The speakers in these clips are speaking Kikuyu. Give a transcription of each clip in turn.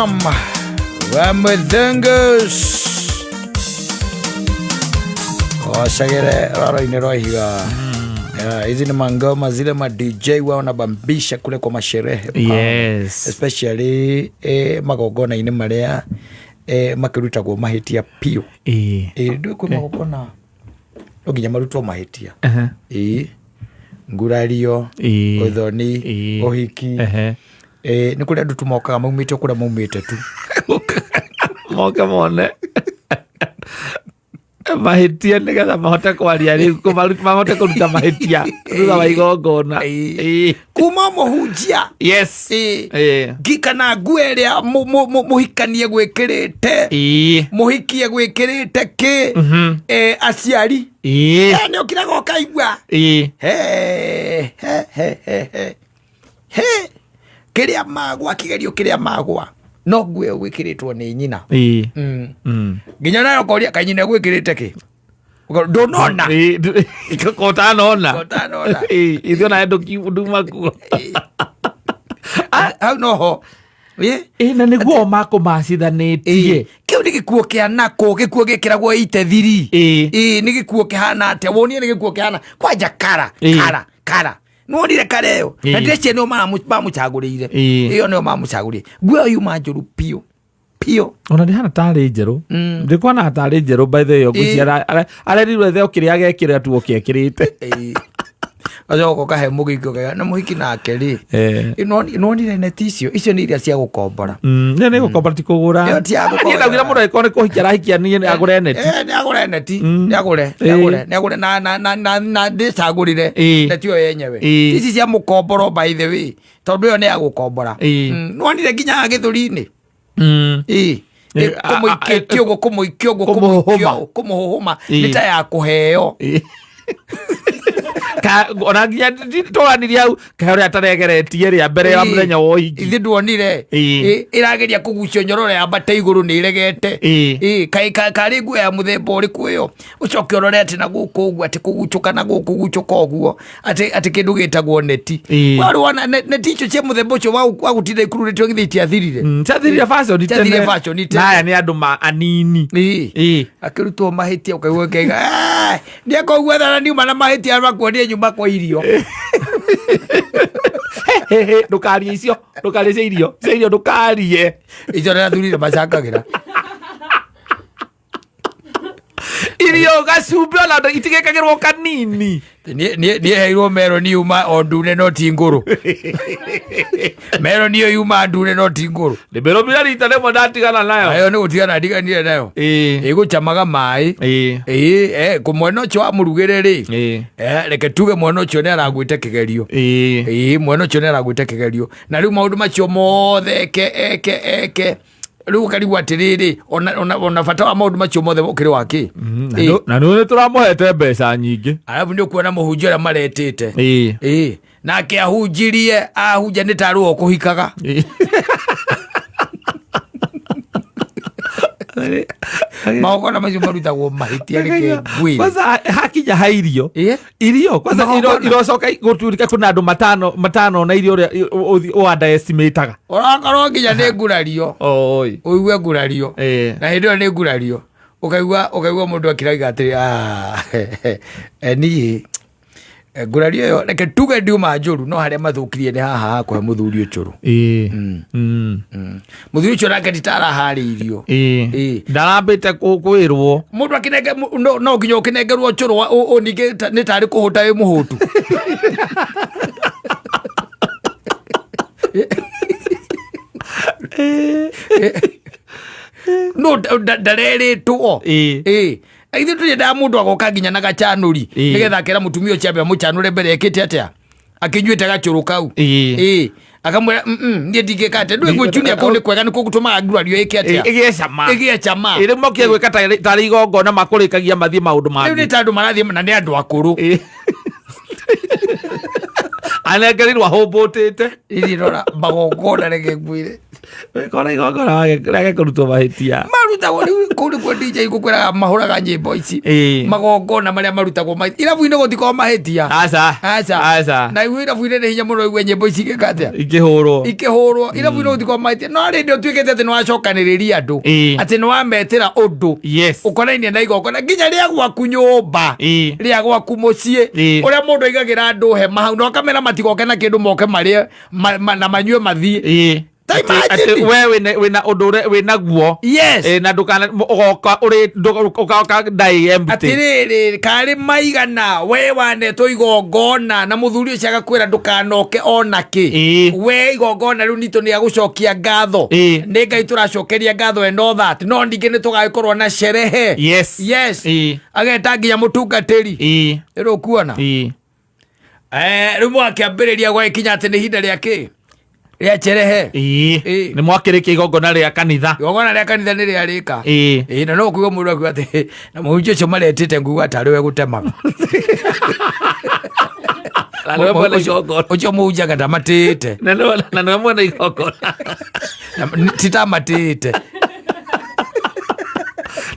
Naam, Wamuthengus wacagere rwaro-inĩ rwa ihiga. Yeah, hizi ni mangoma zile ma DJ wao wanabambisha kule kwa masherehe pale. Especially magongona-inĩ marĩa makĩrutagwo mahĩtia piũ. Ndũĩ kwĩ magongona no nginya marutwo mahĩtia. Ĩĩ, ngurario, ũthoni, ũhiki. Nĩ kũrĩ andũ tu mokaga maumĩte o kũrĩa maumĩte tu. Moke mone mahĩtia nĩgetha mahote kwaria rĩu, mahote kũruta mahĩtia thutha wa igongona. Kuma mũhunjia. Ngi kana nguo ĩrĩa mũhikanie gwĩkĩrĩte. Mũhikie gwĩkĩrĩte kĩ? Aciari. Nĩ ũkiraga ũkaigua. He, he, he, he, he. He, kĩrĩa magwa, kĩgerio kĩrĩa magwa no nguo ĩyo gwĩkĩrĩtwo nĩ nyina. Nginya nayo ũkoria kaĩ nyina gwĩkĩrĩte kĩ? Ũka- ndũnona. Kotanona. Kotanona. Ithuĩ onawe nduma kuo. Hau noho. Na nĩguo makũmacithanĩtie. Kĩu nĩ gĩkuo kĩa nako, gĩkuo gĩkĩragwo itethiri. Nĩ gĩkuo kĩhana atĩa? Wonie nĩ gĩkuo kĩhana kwanja kara, kara, kara. Nĩwonire kara ĩyo? Na ndĩreciria nĩo mamũcagũrĩire. Ĩyo nĩo mamũcagũrĩire. Nguo ĩyo yuma njũru piũ. Piũ. Ona ndĩhana tarĩ njerũ. Ndĩkuona tarĩ njerũ by the way, ngwĩciria arerirwo ethe o kĩrĩa agekĩra tu o kĩekĩrĩte. Gacoka ũkahe mũgĩki ũkaiga, na mũhiki nake rĩ. Nĩwonire neti icio? Icio nĩ iria cia gũkombora. Nĩ, nĩ gũkombora ti kũgũra. Ĩyo ti ya gũkombora. Niĩ ndaugire mũndũ angĩkorwo nĩ kũhikia arahikia niĩ nĩ agũre neti. Nĩ agũre neti. Nĩ agũre, nĩ agũre, nĩ agũre na, na, na, na, na ndĩcagũrĩre neti ĩyo yenyewe. Ici cia mũkomboro by the way, tondũ ĩyo nĩ ya gũkombora. Nĩwonire nginya gĩthũri-inĩ? Kũmũikĩtie ũguo, kũmũikia ũguo, Kũmũhũhũma. kũmũikia ũguo, kũmũhũhũma. Nĩ ta ya kũheo. Ona nginya tũranirie hau, kaĩ ũrĩa ataregeretie rĩa mbere ya mũthenya wa ũhiki. Ithuĩ nduonire. Ĩrageria kũgucio nyororo yambate igũrũ nĩ ĩregete. Kaĩ karĩ nguo ya mũthemba ũrĩkũ ĩyo? Ũcoke ũrore atĩ na gũkũ ũguo, atĩ kũgucũka na gũkũ gucũka ũguo, atĩ kĩndũ gĩtagwo neti. Warĩ wona neti icio cia mũthemba ũcio wa gũtinda ikururĩtio githĩ itiathirire? Ciathirire fashion tene. Ciathirire fashion tene. Na aya nĩ andũ ma anini. Akĩrutwo mahĩtia ũkaigua ũkaiga, nĩ akoigua thara niuma na mahĩtia makuonie nyuma kwa irio. He, he, ndũkarie icio, ndũkarie cia irio, cia irio ndũkarie. Icio nĩ athuri nĩ macangagĩra. Irio gacumbĩ ona itigĩkagĩrwo kanini. Niĩ heirwo meroni yuma o ndune no ti ngũrũ. Meroni ĩyo yuma ndune no ti ngũrũ. Ndĩmĩrũmire rita rĩmwe ndatigana nayo. Nayo nĩ gũtigana ndiganire nayo. Ĩgũcamaga maĩ. Kũ mwena ũcio wa mũrugĩre rĩ. Reke tuge mwena ũcio nĩ aragwĩte kĩgerio. Mwena ũcio nĩ aragwĩte kĩgerio. Na rĩu maũndũ macio mothe eke, eke, eke. Rĩu ũkarigwo atĩrĩrĩ, ona bata wa maũndũ macio mothe ũkĩrĩ wa kĩ? Na nĩ tũramũhete mbeca nyingĩ. Arabu nĩ ũkuona mũhunjia ũrĩa maretĩte. Nake ahunjirie, ahunja nĩ tarĩ we ũkũhikaga. Magongona macio marutagwo mahĩtia reke ngwĩre. Kwanza hakinya ha irio. Irio, kwanza Magongona. irocoka gũtuĩka kwĩna andũ matano na irio ũrĩa ũ underestimate-aga. Ũrakorwo nginya nĩ ngurario. Oi. Ũigue ngurario. Na hĩndĩ ĩyo nĩ ngurario. Ũkaigua mũndũ akĩraiga atĩrĩ, niĩ, ngurario ĩyo, reke tuge ndiuma njũru, no harĩa mathũkirie nĩ haha ha kũhe mũthuri ũcũrũ. Mũthuri ũcio nake ti ta araharĩirio. Ndarambĩte kwĩrwo. Mũndũ akĩnenge, no nginya ũkĩnengerwo ũcũrũ wa, ningĩ nĩ tarĩ kũhũta wĩ mũhũtu. No, ndarerĩtwo. Ithuĩ tũtiendaga mũndũ agoka nginya na gacanũri. Nĩgetha akera mũtumia ũcio ambe amũcanũre mbere ekĩte atĩa? Akĩnyuĩte gacũrũ kau. Akamwĩra, niĩ ndingĩka atĩa? Ndũĩ gwĩchunia kũu nĩ kwega, nĩ kũgũtũmaga ngurario ĩke atĩa? Ĩgĩe cama. Ĩgĩe cama. Rĩu mokire gwĩka tarĩ igongona makũrĩkagia mathiĩ maũndũ Rĩu nĩ mangĩ. ta andũ marathiĩ na nĩ andũ akũrũ. Anengerirwo ahũmbũtĩte. Ithiĩ rora magongona reke ngwĩre. Wĩkora igongona rĩage kũrutwo mahĩtia. Maru Marutagwo rĩu kũu nĩkuo DJ ngũkwĩraga mahũraga nyĩmbo ici. Ĩĩ. Magongona marĩa marutagwo irabu-inĩ gũtikoragwo mahĩtia. Aca. Aca. Aca. Na igu irabu-inĩ nĩ hinya mũno igue nyĩmbo ici igĩka atĩa? Ikĩhũrwo. Ikĩhũrwo. Irabu-inĩ gũtikoragwo mahĩtia. No rĩndĩ ũtuĩkĩte atĩ nĩwacokanĩrĩria andũ. Ĩĩ. Atĩ nĩwametĩra ũndũ. Yes. Ũkonainie na igongona nginya rĩa gwaku nyũmba. Ĩĩ. Rĩa gwaku mũciĩ. Ĩĩ. Ũrĩa mũndũ aigagĩra andũ hema hau na ũkamera matigoke na kĩndũ moke marĩe na manyue mathiĩ. Ĩĩ. Ta Atĩ- imagine. atĩ we wĩna ũndũ ũrĩa wĩnaguo. Yes. Ĩĩ, na ndũkana ũgoka ũrĩ ũgoka ndai empty. Atĩrĩrĩ, karĩ maigana we wanetwo igongona na mũthuri ũcio agakwĩra ndũkanoke ona kĩ. Ĩĩ. We igongona rĩu nitũ nĩ agũcokia ngatho. Ĩĩ. Nĩ Ngai tũracokeria ngatho and all that. No ningĩ nĩ tũgagĩkorwo na sherehe. Yes. Yes. Ĩĩ. Ageta nginya mũtungatĩri. Ĩĩ. Rĩu ũkuona? Ĩĩ. Rĩu mwakĩambĩrĩria gwagĩkinya atĩ nĩ ihinda rĩa kĩ? Rĩa sherehe. Ĩĩ. Ĩĩ. Nĩ mwakĩrĩkia igongona rĩa kanitha. Igongona rĩa kanitha nĩ rĩarĩka. Ĩĩ. Ĩĩ, na no ũkũigua mũndũ akiuga atĩ na mũhunjia ũcio maretĩte nguga tarĩ we gũtemaga. Na nĩwe mwene igongona. Ũcio mũhunjaga ndamatĩĩte. Na nĩwe mwene igongona. Titamatĩĩte.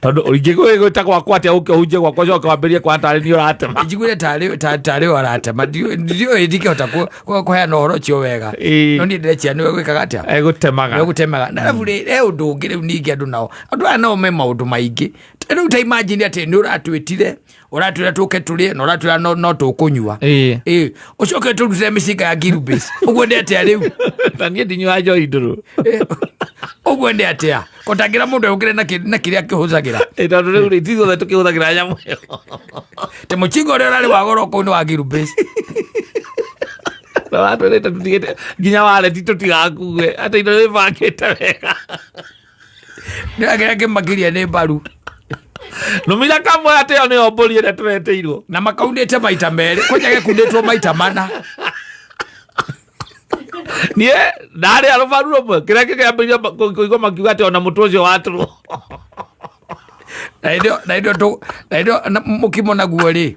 Tondũ ingĩgwĩta gwakwa atĩa ũke ũhunjie gwakwa ũcoke wambĩrĩrie kwa tarĩ nĩ ũratema. Njiguire tarĩ we aratema. Ndiũĩ ndingĩhota kũheana ũhoro ũcio wega. Ĩĩ. No niĩ ndĩreciria nĩwe gwĩkaga atĩa? Egũtemaga. Nĩwe gũtemaga. Na arabu rĩ, he ũndũ ũngĩ rĩu ningĩ andũ nao. Andũ aya nao me maũndũ maingĩ. Rĩu ta imagine atĩ nĩ ũratwĩtire, ũratwĩra tũke tũrĩe na ũratwĩra no tũkũnyua. Ĩĩ. Ĩĩ. Ũcoke tũrutĩre mĩcinga ya Gilbey's. Ũguo nĩ atĩa rĩu? Na niĩ ndinyuaga njohi ndũrũ. Ũguo nĩ atĩa? Kũtangĩra mũndũ egũkĩre na kĩrĩa akĩhũthagĩra. Ĩĩ, tondũ rĩu rĩ, ti ithuothe tũkĩhũthagĩra nyamũ ĩyo. Te mũcinga ũrĩa ũrarĩ wa goro kũu nĩ wa Gilbey's. Na watwĩrĩte tũtigĩte nginya wareti tũtigakue atĩ indo nĩbangĩte wega. Ndĩrakĩrĩa kĩmakĩria nĩ mbaru. Nũmira kamwe atĩ ĩyo nĩyo mbũri ĩrĩa tũretĩirwo. Na makaunĩte maita merĩ, kwanja gekundĩtwo maita mana. Niĩ ndarĩa rũbaru rũmwe kĩrĩa kĩkĩambĩrĩria kũigua makiuga atĩ ona mũtwe ũcio watũrwo. Na hĩndĩ ĩyo- na hĩndĩ ĩyo na hĩndĩ ĩyo mũkimo naguo rĩ,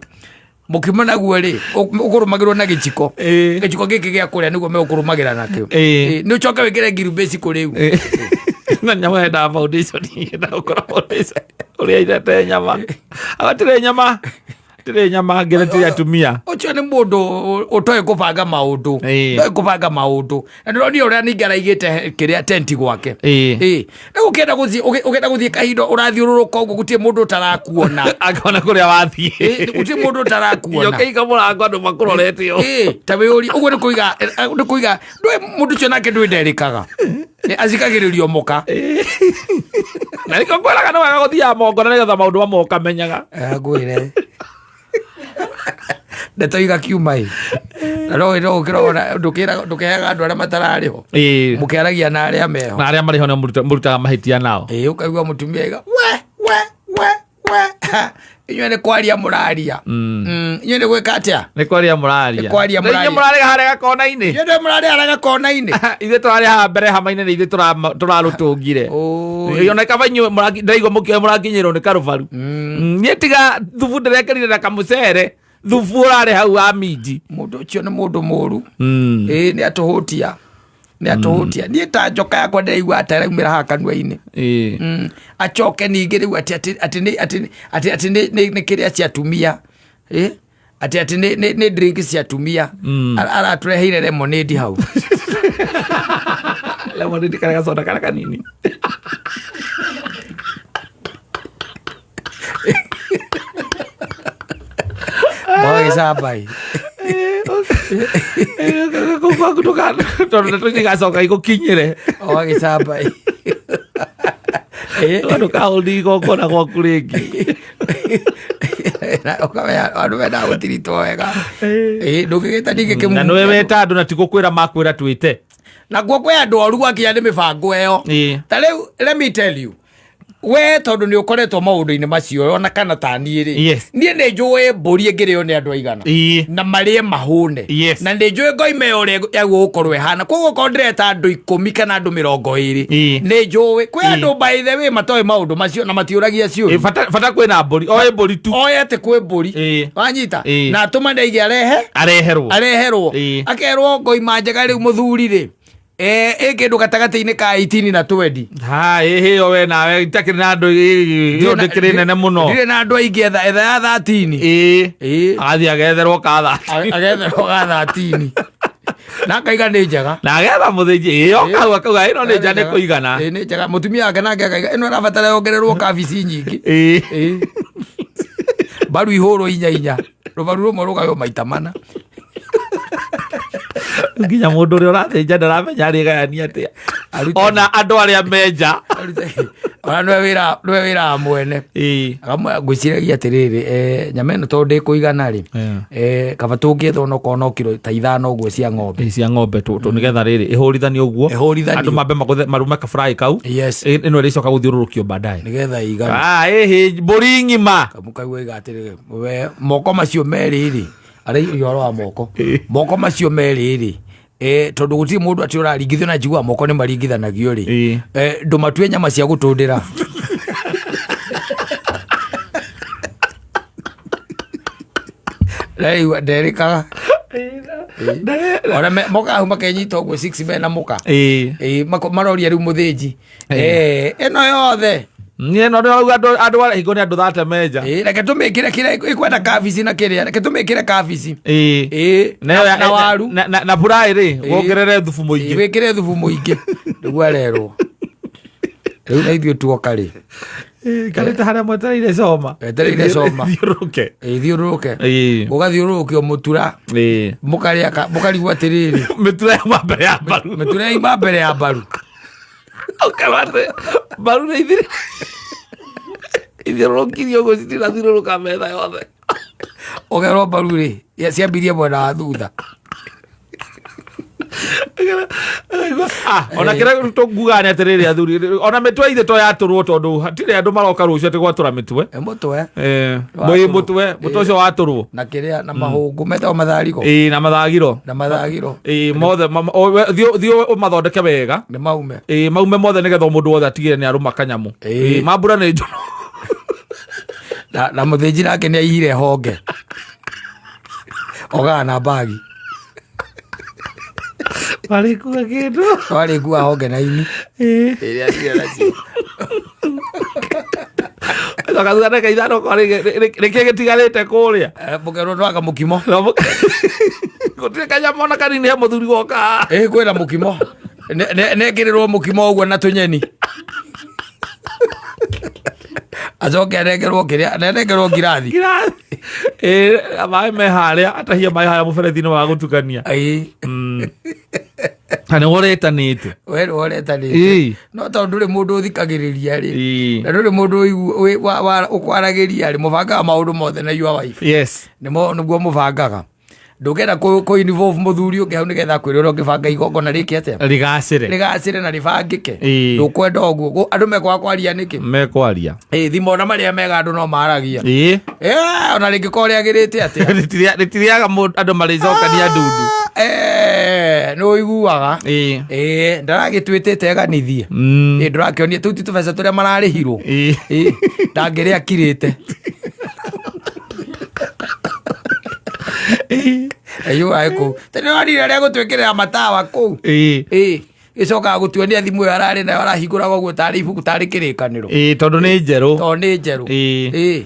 mũkimo naguo rĩ, ũkũrũmagĩrwo na gĩciko. Ĩĩ. Gĩciko gĩkĩ gĩa kũrĩa nĩguo megũkũrũmagĩra nakĩo. Ĩĩ. Ĩĩ, nĩ ũcoke wĩkĩre Gilbey's kũrĩ Ĩĩ. Na nyama yendaga foundation, yendaga gũkorwo foundation. Ũrĩa endete nyama. Agatĩrĩ nyama. Tĩrĩ nyama ngeretie atumia. Ũcio nĩ mũndũ ũtoĩ kũbanga maũndũ. Ĩĩ. Ndoĩ kũbanga maũndũ. Na ndĩronire ũrĩa ningĩ araigĩte kĩrĩa tenti gwake. Ĩĩ. Ĩĩ. Rĩu ũkĩenda gũthiĩ, ũkĩenda gũthiĩ kahinda ũrathiũrũrũka ũguo gũtirĩ mũndũ ũtarakuona. Akona kũrĩa wathiĩ. Ĩĩ, gũtirĩ mũndũ ũtarakuona. Ũkĩiga mũrango andũ makũrorete ũũ. Ĩĩ, ta wĩyũrie, ũguo nĩ kũiga, nĩ kũiga, ndũĩ mũndũ ũcio nake ndũĩ nderĩkaga. Nĩ acikagĩrĩrio mũka. Na nĩkĩo ngwĩraga nĩ wega gũthiaga magongona nĩgetha maũndũ mamwe ũkamenyaga. Ngwĩre. Ndeto igakiuma ĩ. Na no no ũkĩrona ndũkĩraga andũ arĩa matararĩ ho. Ĩĩ. Mũkĩaragia na arĩa meho. Na arĩa marĩ ho nĩo mũrutaga mahĩtia nao. Ĩĩ, ũkaigua mũtumia aiga, we, we, we, we. Inyuĩ nĩ kwaria mũraria. Inyuĩ nĩ gwĩka atĩa? Nĩ kwaria mũraria. Nĩ kwaria Na inyuĩ mũraria. mũrarĩ harĩa gakona-inĩ. Inyuĩ nĩ mũrarĩ harĩa gakona-inĩ. Ithuĩ tũrarĩ haha mbere hama-inĩ nĩ ithuĩ tũrarũtũngire. Oi. Ona kaba inyuĩ ndĩraigua mũkĩoya mũrakinyĩrwo nĩ karũbaru. Niĩ tiga thubu ndĩrekĩrire na kamũcere, thubu ũrarĩ hau wa minji. Mũndũ ũcio nĩ mũndũ mũru. Ĩĩ, nĩ atũhũtia. Nĩ atũhũtia. Niĩ ta njoka yakwa ndĩraigua ta ĩraumĩra haha kanua-inĩ. Ĩĩ. Acoke ningĩ rĩu atĩ, atĩ, atĩ nĩ, atĩ, atĩ, atĩ nĩ, nĩ, nĩ kĩrĩa cia atumia. Ĩĩ? Atĩ, atĩ nĩ, nĩ, nĩ drink cia atumia. Aratũreheire lemonade hau. Lemonade karĩa gacoda karĩa kanini. Mwagĩcamba ĩ. Kũu gwaku tondũ ndeto itigacoka igũkinyĩre. Mwagĩcamba ĩ. Ĩ. Ndũkahũthie igongona gwaku rĩngĩ. Na ũkamenya andũ mendaga gũtiritwo wega. Ĩ, ndũngĩgĩta ningĩ kĩmumu. Na nĩwe weta andũ na ti gũkwĩra makwĩra twĩte. Nakuo kwĩ andũ oru gwakinya nĩ mĩbango ĩyo. Ĩ. Ta rĩu, let me tell you. We tondũ nĩ ũkoretwo maũndũ-inĩ macio ona kana ta niĩ rĩ. Yes. Niĩ nĩ njũĩ mbũri ĩngĩrĩo nĩ andũ aigana. Ĩ. Na marĩe mahũne. Yes. Na nĩ njũĩ ngoima ĩyo ũrĩa yagĩrĩirwo gũkorwo ĩhana. Koguo okorwo ndĩreta andũ 10 kana andũ 20. Ĩ. Nĩ njũĩ. Kwĩ Ĩ. andũ by the way matoĩ maũndũ macio na matiũragia ciũria. Ĩ, bata kwĩna mbũri. Oe mbũri tu. Oe atĩ kwĩ mbũri. Ĩ. Wanyita? Ĩ. Na atũmane aige arehe? Areherwo. Areherwo. Ĩ. Akerwo ngoima njega rĩu mũthuri rĩ. Ĩ kĩndũ gatagatĩ-inĩ ka 18 na 20. Ha, ĩhĩyo we nawe itakĩrĩ na andũ, ĩyo ndĩkĩrĩ nene mũno. Ndirĩ na andũ aingĩ, etha ya 13. Ĩĩ. Ĩĩ. Agathiĩ agetherwo ka 13. Agetherwo ga 13 na akaiga nĩ njega. Na agetha mũthĩnji, ĩĩ, oka hau akauga ĩno nĩ nja nĩ kũigana. Ĩĩ, nĩ njega. Mũtumia wake nake akaiga ĩno ĩrabatara yongererwo kabici nyingĩ. Ĩĩ. Ĩĩ. Mbaru ihũrwo inya inya, rũbaru rũmwe rũgaywo maita mana. Nginya mũndũ ũrĩa ũrathĩnja ndaramenya arĩgayania atĩa. Ona andũ arĩa menja. Ona nĩwe wĩra wa mwene. Ĩĩ. Akamwĩra, ngwĩciragia atĩrĩrĩ, nyama ĩno tondũ ndĩkũigana rĩ, kaba tũngĩetha onokorwo no kiro ta ithano ũguo cia ng'ombe. Ĩ, cia ng'ombe tũ nĩgetha rĩrĩ ĩhũrithanio ũguo. Ĩhũrithanio. Andũ mambe magũthe marume kaburai kau. Yes. Ĩno ĩrĩcoka gũthiũrũrũkio baadaye. Nĩgetha ĩigane. Ah, ĩhĩ mbũri ng'ima. Kamũkaigua iga atĩrĩrĩ, we moko macio merĩ rĩ, araigua ũhoro wa moko. Moko macio merĩ rĩ, tondũ gũtirĩ mũndũ atĩ ũraringithio na njiguaga moko nĩ maringithanagio rĩ. Ndũmatue nyama cia gũtũndĩra. Ndaigua nderĩkaga. Ona moka hau makenyita ũguo six mena mũka. Ĩĩ, maroria rĩu mũthĩnji. Ĩno yothe. Niĩ no ndĩrauga andũ arĩa hingo nĩ andũ thate menja. Ĩĩ, reke tũmĩkĩre kĩrĩa ĩkwenda kabici na kĩrĩa, reke tũmĩkĩre kabici. Ĩĩ, Na na waru. Na buraĩ rĩ, wongerere thubu mũingĩ. Ĩĩ, wĩkĩre thubu mũingĩ. Nĩguo arerwo. Rĩu na ithuĩ tuoka rĩ. Ĩĩ, karĩte harĩa mwetereire coma. Mwetereire coma. Thiũrũrũke. Ĩĩ, thiũrũrũke. Ĩĩ. Ũgathiũrũrũkio mũtura. Ĩĩ. Mũkarĩa mũkarigwo atĩrĩrĩ. Mĩtura yauma mbere ya mbaru. Mĩtura yauma mbere ya mbaru. Ũkarora mbaru nĩ ithiri. Ithiũrũrũkirie ũguo citirathiũrũrũka metha yothe. Ũkerwo mbaru rĩ, ciambirie mwena wa thutha. Ona kĩrĩa tũngugaga nĩ atĩrĩrĩ athuri, ona mĩtwe ithe to yatũrwo tondũ hatirĩ andũ maroka rũciũ atĩ gwatũra mĩtwe. Mũtwe. Mũĩ mũtwe, mũtwe ũcio watũrwo. Na kĩrĩa, na mahũngũ metagwo matharigo. Ĩĩ, na mathagiro. Na mathagiro. Ĩĩ, mothe, thiĩ ũmathondeke wega. Nĩ maume. Ĩĩ, maume mothe nĩgetha o mũndũ wothe atigĩre nĩ arũma kanyamũ. Ĩĩ, mambura nĩ njũru. Na mũthĩnji nake nĩ aiyire honge. Ogaga na mbagi. Warĩkua kĩndũ. Warĩkua honge na ini. Ĩĩ. Ĩrĩa atigire nacio. Coka thutha ndagĩka ithano okorwo nĩkĩ gĩtigarĩte kũrĩa. Mũkerwo ndwaga mũkimo. Gũtirĩ kanyama ona kanini he mũthuri woka. Ĩĩ, kwĩna mũkimo. Nekĩrĩrwo mũkimo ũguo na tũnyeni. Acoke anengerwo kĩrĩa, anengerwo ngirathi. Ngirathi. Ĩĩ, maĩ me harĩa, atahie maĩ harĩa mũberethi-inĩ wa gũtukania. Ĩĩ. Na nĩ woretanĩte. We nĩ woretanĩte. Ĩĩ. No tondũ ndũrĩ mũndũ ũthikagĩrĩria rĩ. Ĩĩ. Na ndũrĩ mũndũ ũkwaragĩria rĩ, mũbangaga maũndũ mothe na your wife. Yes. Nĩguo mũbangaga. Ndũngĩenda kũ involve mũthuri ũngĩ hau nĩgetha akwĩre ũrĩa ũngĩbanga igongona rĩke atĩa? Rĩgacĩre. Rĩgacĩre na rĩbangĩke. Ĩĩ. Ndũkwenda ũguo. Andũ mekwaga kwaria nĩkĩ? Mekwaria. Ĩĩ, thimo ona marĩa mega andũ no maragia. Ĩĩ. Ona rĩngĩkorwo rĩagĩrĩte atĩa? Rĩtirĩaga andũ marĩcokania ndundu. Nĩ ũiguaga. Ĩĩ. Ĩĩ, ndaragĩtuĩtĩte eganithie. Ĩĩ, ndũrakĩonia tũu ti tũbeca tũrĩa mararĩhirwo. Ĩĩ. Ĩĩ, ndangĩrĩa akirĩte. Aiyũraga kũu. Tene wonire ũrĩa gũtwĩkĩrĩra matawa kũu. Ĩĩ. Ĩĩ. Gĩcokaga gũtuonia thimũ ĩyo ararĩ nayo arahingũraga ũguo tarĩ ibuku tarĩ kĩrĩkanĩro. Ĩĩ, tondũ nĩ njerũ. Tondũ nĩ njerũ. Ĩĩ. Ĩĩ.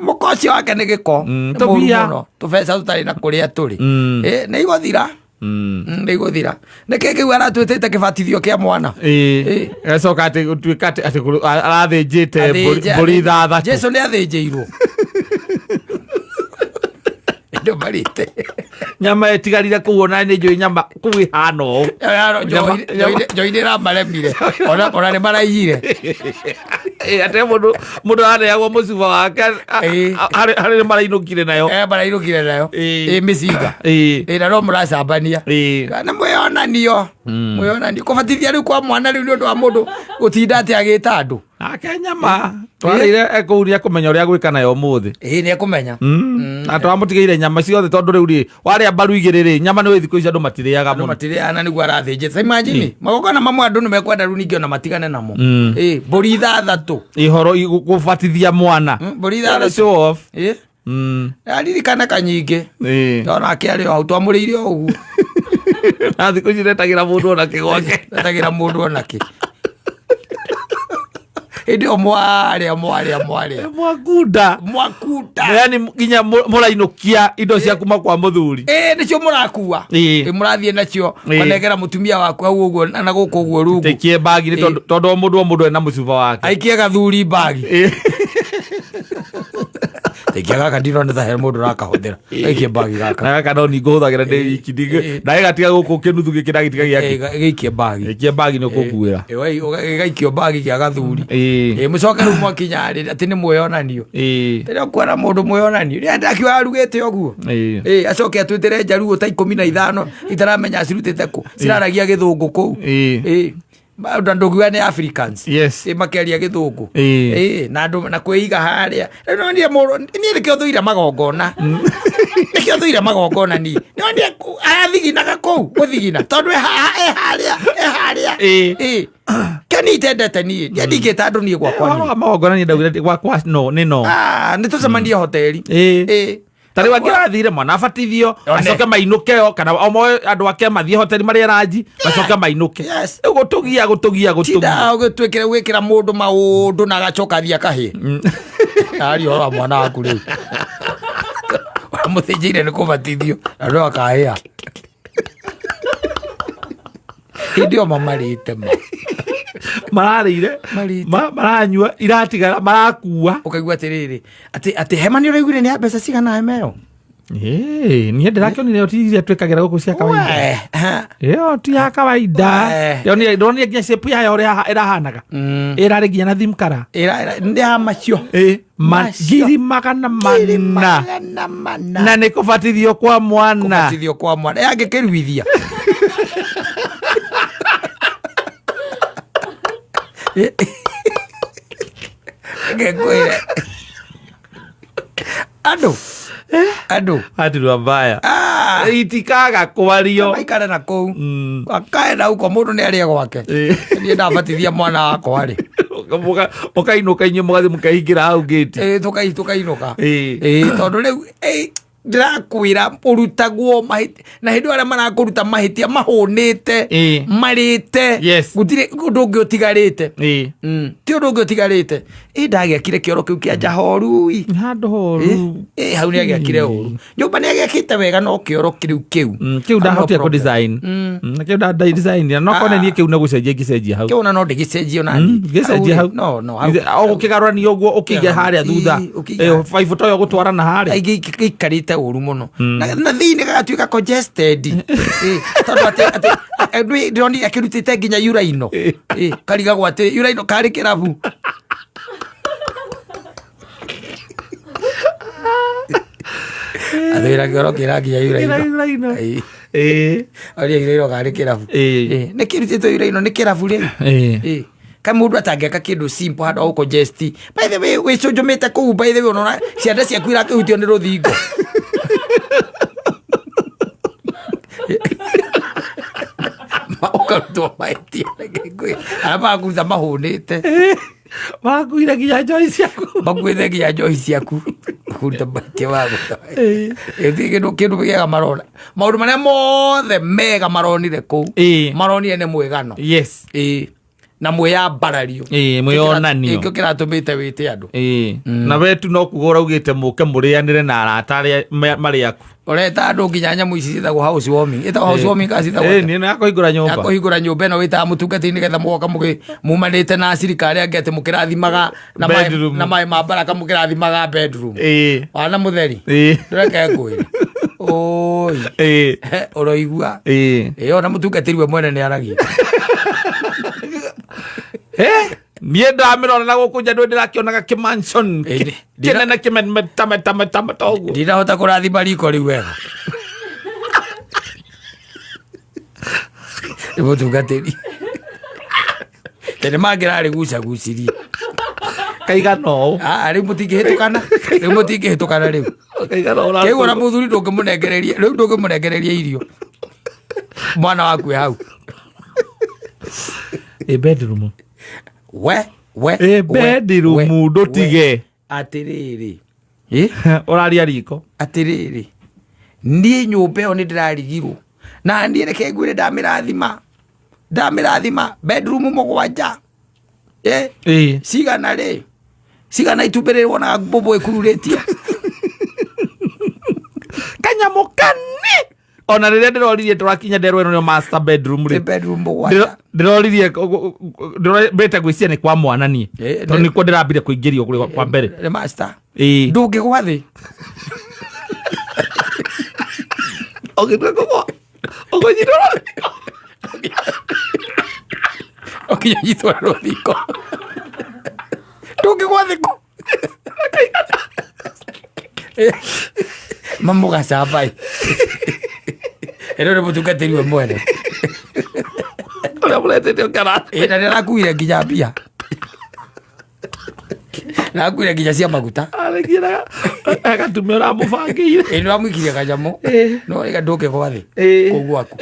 Mũka ũcio wake nĩ gĩko. Nĩ mũru Tũbia. mũno. Tũbeca tũtarĩ na kũrĩa tũrĩ. Ĩĩ, nĩ igũthira. Nĩ igũthira. Nĩ kĩ kĩu aratwĩtĩte kĩbatithio kĩa mwana? Ĩĩ. Ĩĩ. Gacoka atĩ gũtuĩka atĩ arathĩnjĩte mbũri ithathatũ. Jesu nĩ athĩnjĩirwo. Andũ marĩte. Nyama ĩtigarire kũu ona nĩ njũĩ nyama kũu ĩhana ũũ. Njoi nĩ ĩramaremire. Ona nĩ maraiyire. Ĩĩ, atĩ mũndũ araneagwo mũcuba wake, Ĩĩ. harĩ nĩ marainũkire nayo. Marainũkire nayo. Ĩĩ. Ĩĩ, mĩcinga. Ĩĩ. Ĩĩ, na no mũracambania. Ĩĩ. Nĩ mwĩonanio. Mwĩonanio. Kũbatithia rĩu kwa mwana rĩu nĩ ũndũ wa mũndũ gũtinda atĩ agĩta andũ. Nake nyama twarĩire kũu nĩ ekũmenya ũrĩa gwĩka nayo ũmũthĩ. Ĩĩ, nĩ ekũmenya. Na twamũtigĩire nyama ciothe tondũ rĩu rĩ, warĩa mbaru igĩrĩ rĩ, nyama nĩ thikũ ici andũ matirĩaga Andũ mũno. matirĩaga na nĩguo arathĩnjĩte. Imagine, magongona mamwe andũ nĩ mekwenda rĩu ningĩ ona matigane namo. Ĩĩ, mbũri ithathatũ. Ihoro gũbatithia mwana. Mbũri ithathatũ. Show off. Ĩĩ. Aririkana kanyingĩ. Ĩĩ. Ndona akĩarĩ o hau twamũrĩire o ũguo. Na thikũ ici retagĩra mũndũ ona kĩgwake. Etagĩra mũndũ onake hĩndĩ ĩyo mwarĩa mwarĩa mwarĩa Mwakunda. Mwakunda. Yani nginya mũrainũkia indo cia kuma kwa mũthuri. Ĩĩ, nĩcio mũrakua. Ĩĩ. Ĩ, mũrathiĩ nacio. Ĩĩ. Manengera mũtumia waku hau ũguo na gũkũ ũguo rungu. Tekie bagi nĩ tondũ o mũndũ ena mũcuba wake. Aikie gathuri bagi. Ĩĩ. Aikia gaka, ndinona ta he mũndũ ũrakahũthĩra, gaikie bagi gaka. Na gaka no ningũhũthagĩra ndĩ wiki. Na gĩgatiga gũkũ kĩnuthu gĩkĩ ndagĩtiga gĩake. Ĩ, gĩikie bagi. Gĩkie bagi nĩ ũkũkuĩra. Ĩ, gĩgaikio bagi gĩa gathuri. Ĩĩ. Ĩ, mũcoke rĩu mwakinya rĩ atĩ nĩ mwĩonanio. Ĩĩ. Rĩrĩa ũkuona mũndũ mwĩonanio rĩrĩa ndakiuga arugĩte ũguo. Ĩĩ. Ĩ, acoke atwĩtĩre njaruo ta 15 itaramenya acirutĩte kũ, ciraragia gĩthũngũ kũu. Ĩĩ. Ĩ, andũ ndũngiuga nĩ Africans. Yes. Ĩ, makĩaria gĩthũngũ. Ĩĩ. Ĩ, na andũ na kwĩiga harĩa. Rĩu nonire mũndũ, niĩ nĩkĩo thũire magongona, nĩkĩo thũire magongona niĩ nonire arathiginaga kũu gũthigina tondũ e harĩa e harĩa. Ĩĩ. Ĩ, kĩo niĩ itendete, niĩ niĩ ndingĩta andũ niĩ gwakwa Ũhoro niĩ. wa magongona niĩ ndaugire gwakwa no nĩ no. Ah, nĩ tũcemanie hoteli. Ĩĩ. Ĩ. Ta rĩu angĩrathire mwana abatithio, One. acoke mainũke o kana o moe andũ ake mathiĩ hoteli marĩe ranji, macoke mainũke. Yes. Rĩu gũtũgia gũtũgia gũtũgia. Tinda gwĩkĩra gwĩkĩra mũndũ maũndũ na agacoka athiĩ akahĩe aria ũhoro wa mwana waku rĩu ũramũthĩnjĩire nĩ kũbatithio na no akahĩa hĩndĩ ĩyo mamarĩte ma. Mararĩire. Marĩte. Maranyua iratigara marakua. Ũkaigua atĩrĩrĩ atĩ hema nĩ ũraiguire nĩ ya mbeca cigana hema ĩyo? Ĩĩ, niĩ ndĩrakĩonire ĩyo ti iria twĩkagĩra gũkũ cia kawaida. We, ha. Ĩyo ti ya kawaida. We. Ĩyo ndĩronire nginya shape yayo ũrĩa ĩrahanaga. Ĩrarĩ nginya na theme colour. Nĩ ya macio. Ĩ, Macio. ngiri magana Ngiri mana. 400. Na nĩ kũbatithio kwa mwana. Kũbatithio kwa mwana yangĩkĩruithia. Reke ngwĩre andũ Hatirwa mbaya. Ah, Itikaga kwario. Maikare na kũu. Akae na huko, mũndũ nĩ arĩe gwake. Ĩ. Niĩ ndabatithia mwana wakwa rĩ, Mũkainũka inyuĩ mũgathiĩ mũkaingĩra hau ngĩti. Ĩ, tũkainũka. Ĩ. Ĩ, tondũ rĩu ĩ, ndĩrakwĩra ũrutagwo mahĩtia na hĩndĩ ĩyo arĩa marakũruta mahĩtia mahũnĩte, Ĩ. marĩte. Yes. Gũtirĩ ũndũ ũngĩ ũtigarĩte. Ĩ. Ti ũndũ ũngĩ ũtigarĩte. Ĩ, ndagĩakire kĩoro kĩu kĩa njahoru ĩ. Nĩ handũ horu. Ĩ, hau nĩ agĩakire ũru, nyũmba nĩ agĩakĩte wega no kĩoro kĩu kĩu Kĩu Hau no ndahotire kũ problem. design. Kĩu nda design no kone niĩ kĩu nĩ gũcenjia ingĩcenjia hau. Kĩu ona no ndĩgĩcenjio na niĩ. Gĩcenjia hau. No hau. O gũkĩgarũrania ũguo ũkĩige harĩa thutha. Ĩ, ũkĩige. Ĩ, baibũ ta ĩyo gũtwarana harĩa. Aingĩ gĩikarĩte ũru mũno na thĩinĩ gagatuĩka congested. Ĩ, tondũ atĩ ndĩronire akĩrutĩte nginya uraino. Ĩ, karigagwo atĩ uraino karĩ kĩrabu. Athwĩra kĩoro kĩra nginya uraino. Uraino. Ĩ. Ĩ. Aria uraino karĩ kĩrabu. Ĩ. Ĩ, nĩ kĩrutĩtwo uraino nĩ kĩrabu rĩu. Ĩ. Ĩ, ka mũndũ atangĩaka kĩndũ simple handũ ha gũcongest. By the way, wĩcũnjũmĩte kũu, by the way, ũnona ciande ciaku irakĩhutio nĩ rũthingo. Ũkarutwo mahĩtia, reke ngwĩre. Arĩa marakũruta mahũnĩte. Marakuire nginya njohi ciaku. Makuĩte nginya njohi ciaku kũruta mahĩtia magũruta. Ĩ. Kĩndũ kĩega marona, maũndũ marĩa mothe mega maronire kũu, Ĩ. maronire nĩ mwĩgano. Yes. Ĩ, na mwĩyambarario. Ĩ, mwĩyonanio. Ĩkĩo kĩratũmĩte wĩte andũ. Ĩ. Na we tu no kuga ũraugĩte mũke mũrĩanĩre na arata arĩa marĩ aku. Ũreta andũ nginya nyamũ ici ciĩtagwo house warming, ĩtagwo house warming kana ciĩtagwo Ĩ, atĩa? nĩ ya kũhingũra Ya nyũmba. kũhingũra nyũmba ĩno wĩtaga mũtungatĩri nĩgetha mũgoka mũgĩ mumanĩte na acirika arĩa angĩ atĩ mũkĩrathimaga na maĩ Bedroom. na maĩ ma baraka mũkĩrathimaga bedroom. Ĩ. Wana mũtheri. Ĩ. Ndũreke ngwĩre oi. Ĩ. Ũroigua. Ĩ. Ĩ, ona mũtungatĩri we mwene nĩ aragia. Eh, niĩ ndamĩrora na gũkũ nja ndũ ndĩrakĩonaga kĩmansion Ĩ, kĩnene kĩmetametameta ũguo. Ndinahota kũrathima riko rĩu wega nĩ mũtungatĩri tene mangĩrarĩgucagucirie. Kaigana ũũ. Ah, rĩu mũtingĩhĩtũkana, rĩu mũtingĩhĩtũkana rĩu. Kaigana ũũ. Kĩu ona mũthuri ndũngĩmũnengereria rĩu, ndũngĩmũnengereria irio mwana waku e hau. Ĩ, bedroom. We Ĩ, we, bedroom. we, Ndũtige. Atĩrĩrĩ, ĩ. Ũraria riko. Atĩrĩrĩ, niĩ nyũmba ĩyo nĩ ndĩrarigirwo Na niĩ reke ngwĩre ndamĩrathima, ndamĩrathima bedroom 7. Cigana rĩ? Cigana itumbĩ rĩrĩ wonaga mbũmbũ ĩkururĩtie? Kanyamũ kani! Ona rĩrĩa ndĩroririe tũrakinya nderwo ĩno nĩyo master bedroom rĩ. Nĩ bedroom 7. Ndĩroririe ndĩrambĩte gwĩciria nĩ kwa mwana niĩ. Tondũ nĩkuo ndĩrambire kũingĩrio kũrĩ kwa mbere. Nĩ master. Ndũngĩgwa thĩ. Ũgĩtua kũgwa. Ũkũnyitwo rũthingo. Ũkĩnyitwo rũthingo. Ndũngĩgwa thĩ kũ. Mamũgacamba ĩ. Ĩno nĩ mũtungatĩri we mwene. Ũrĩa mũretete ũkara. Ĩ, na nĩarakuire nginya mbia. Na akuire nginya cia maguta. Arĩkia na agatumia ũramũbangĩire. Ĩ, nĩũramũikirie kanyamũ. No ĩga ndũngĩgwa thĩ. Kũu gwaku.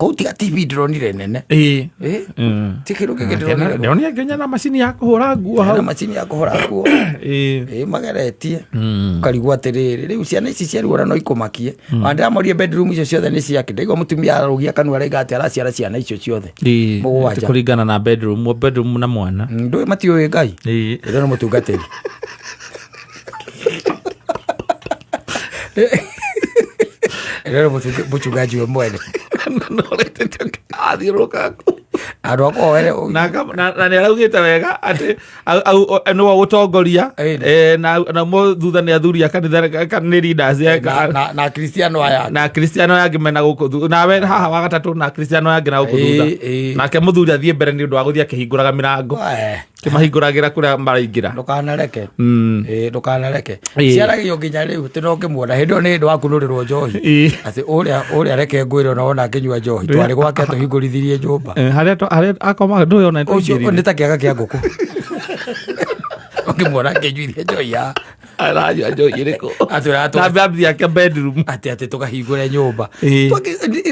Kũu tiga TV ndĩronire nene. Ti kĩndũ kĩngĩ ndĩronire. Ndĩronire nginya na macini ya kũhũra nguo hau. Na macini ya kũhũra nguo. Mageretie. Ũkarigwo atĩrĩrĩ, rĩu ciana ici ciaruo na no ikũmakie. Ona ndĩramorie bedroom icio ciothe nĩ ciake. Ndaigua mũtumia ararũgia kanua arauga atĩ araciara ciana icio ciothe. 7. Kũringana na bedroom, bedroom na mwana. Ndũĩ matiũĩ Ngai. Ĩno nĩ mũtungatĩri. Ĩno nĩ mũchungaji we mwene. Athiũrũrũka kũu. Andũ a kũhoere ũũ. Na nĩ araugĩte wega atĩ nĩwe ũgũtongoria, na thutha nĩ athuri a kanitha, nĩ leaders, Na Akristiano aya. Na Akristiano aya angĩ mena gũkũ nawe haha wa gatatũ na Akristiano aya angĩ na gũkũ thutha. Nake mũthuri athiĩ mbere nĩ ũndũ wa gũthiĩ akĩhingũraga mĩrango. Kĩmahingũragĩra kũrĩa maraingĩra. Ndũkanareke. Ndũkanareke. Ciaragio nginya rĩu atĩ no ngĩmuona hĩndĩ ĩyo nĩ hĩndĩ wa kunũrĩrwo njohi. Atĩ ũrĩa reke ngwĩre ona wona akĩnyua njohi. Twarĩ gwake atũhingũrithirie nyũmba. Harĩa harĩa akoma ndũĩ ona Ũcio nĩtwaingĩrire. nĩ ta kĩaga kĩa ngũkũ. Ũngĩmuona akĩnyuithia njohi ya. Aranyua njohi ĩrĩkũ? Atwĩraga Na mbambi yake bedroom. Atĩ tũkahingũre nyũmba.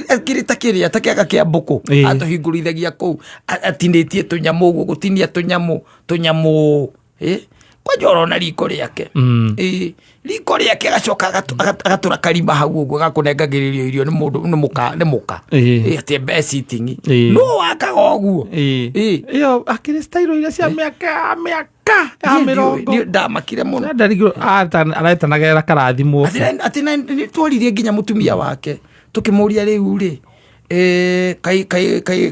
Akĩrĩ ta kĩrĩa, ta kĩaga kĩa mbũkũ. Atũhingũrithagia kũu, atinĩtie tũnyamũ ũguo, gũtinia tũnyamũ, tũnyamũ. Kwanja ũrona riko rĩake. Riko rĩake agacoka agatũra karima hau ũguo, agakũnengagĩrĩrio irio nĩ mũndũ, nĩ mũka, nĩ mũka. Atĩ best sitting. No wakaga ũguo. Ĩyo, akĩrĩ style iria cia mĩaka ya mĩaka. Ka, ya Niĩ ndiũĩ, mĩrongo. niĩ ndamakire mũno. Ndarigirwo, aretanagĩrĩra karathimwo. Atĩ atĩ na, nĩ tworirie nginya mũtumia wake, tũkĩmũria rĩu rĩ,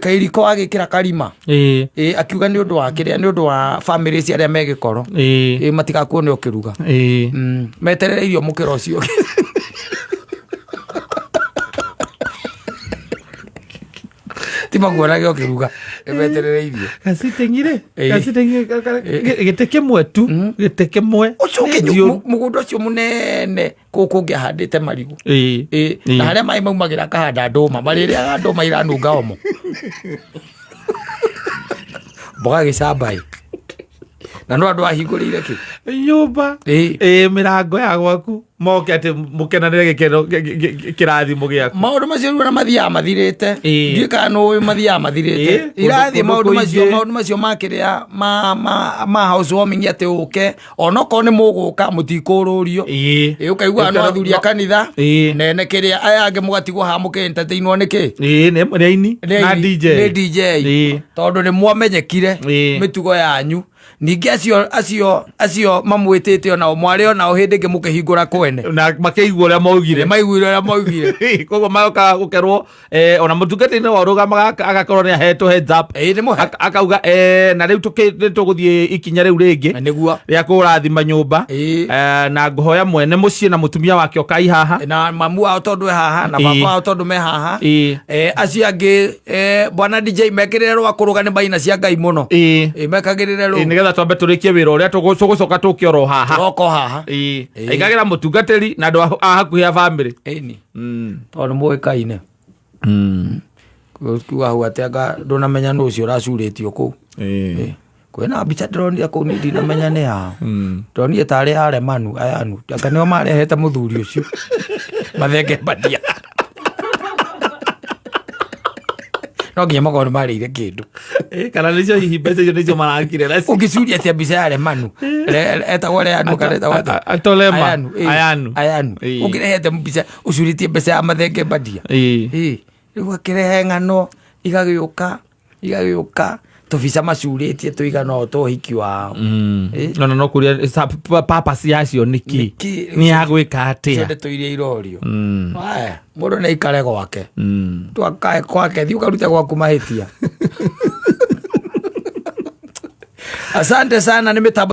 kai riko agĩkĩra karima. Akiuga nĩ ũndũ wa kĩrĩa, nĩ ũndũ wa family cia arĩa me gĩkoro. Matigakuone ũkĩruga. Meterere irio mũkĩra ũcio. Ti makuonage ũkĩruga, meterere irio. Gaciteng'ire, gaciteng'ire, gĩtĩ kĩmwe tu, gĩtĩ kĩmwe. Ũcoke Nĩ njũru. mũgũnda ũcio mũnene kũu kũngĩ ahandĩte marigũ. Na harĩa maĩ maumagĩra akahanda ndũma, marĩrĩaga ndũma iranunga omo. Mboga gĩcamba ĩ. Na no andũ ahingũrĩire kĩ? Nyũmba. Mĩrango ya gwaku. Moke atĩ mũkenanĩre gĩkeno, kĩrathimo gĩaku. Maũndũ macio rĩu ona mathiaga mathirĩte. Ndiũĩ kana nĩ ũĩ mathiaga mathirĩte. Irathiĩ Kũndũ maũndũ macio, kũingĩ. maũndũ macio ma kĩrĩa, ma housewarming atĩ ũke, onokorwo nĩ mũgũka, mũtikũrũrio. Ũkaigua no athuri a kanitha, nene kĩrĩa, aya angĩ mũgatigwo haha mũkĩ-entertainwo nĩ kĩ? Nĩ aini, Nĩ na aini, DJ. nĩ DJ. Tondũ nĩ mwamenyekire mĩtugo yanyu. Ningĩ acio mamwĩtĩte onao, mwarĩ onao hĩndĩ ĩngĩ mũkĩhingũra kwene. Na makĩigua ũrĩa maugire. Nĩ maiguire ũrĩa maugire. Koguo magoka gũkerwo, ona mũtungatĩri wa ũrũgamaga agakorwo nĩ ahetwo heads up. Nĩ mũhe. Akauga, na rĩu nĩ tũgũthiĩ ikinya rĩu rĩngĩ. Na nĩguo. Rĩa kũrathima nyũmba. Na ngũhoya mwene mũciĩ na mũtumia wake ũkai haha. Na mamu wao tondũ e haha, na baba wao tondũ me haha. Acio angĩ, bwana DJ mekĩrĩre rwa kũrũga nĩ maina cia Ngai mũno. Mekagĩrĩre rũu. Nĩgetha twambe tũrĩkie wĩra ũrĩa tũgũcoka tũke oro haha. Tũroka haha. Aigagĩra mũtungatĩri na andũ a hakuhĩ a family. Tondũ nĩ mũĩkaine. Kuga hau atĩ anga ndũnamenya nũ ũcio ũracurĩtio kũu. Kwĩna mbica ndĩronire kũu niĩ ndinamenya nĩ yao. Ndĩronire tarĩ aremanu ayanu. Anga nĩo marehete mũthuri ũcio. Mathenge mbadia. No nginya makorwo nĩ marĩire kĩndũ. Ĩ, kana nĩcio hihi mbeca icio nĩcio marakire nacio. Ũngĩcuria atĩa mbica ya Remanu? Etagwo Reanu kana etagwo atĩa? Atolema. Ayanu, ĩ. Ayanu. Ayanu. Ĩ. Ũngĩrehete mbica ũcurĩtie mbeca ya mathenge mbandia. Ĩ. Ĩ, rĩu akĩrehe ng'ano igagĩũka igagĩũka tũbica macurĩtie tũigana ũũ twa ũhiki wao. Ĩ. No no kũria purpose yacio nĩkĩ? Nĩkĩ? Nĩ ya gwĩka Icio atĩa? ndeto iria irorio. Aya, mũndũ nĩ aikare gwake. Twakae kwake, thiĩ ũkarute gwaku mahĩtia. Asante sana nĩ mĩtambo.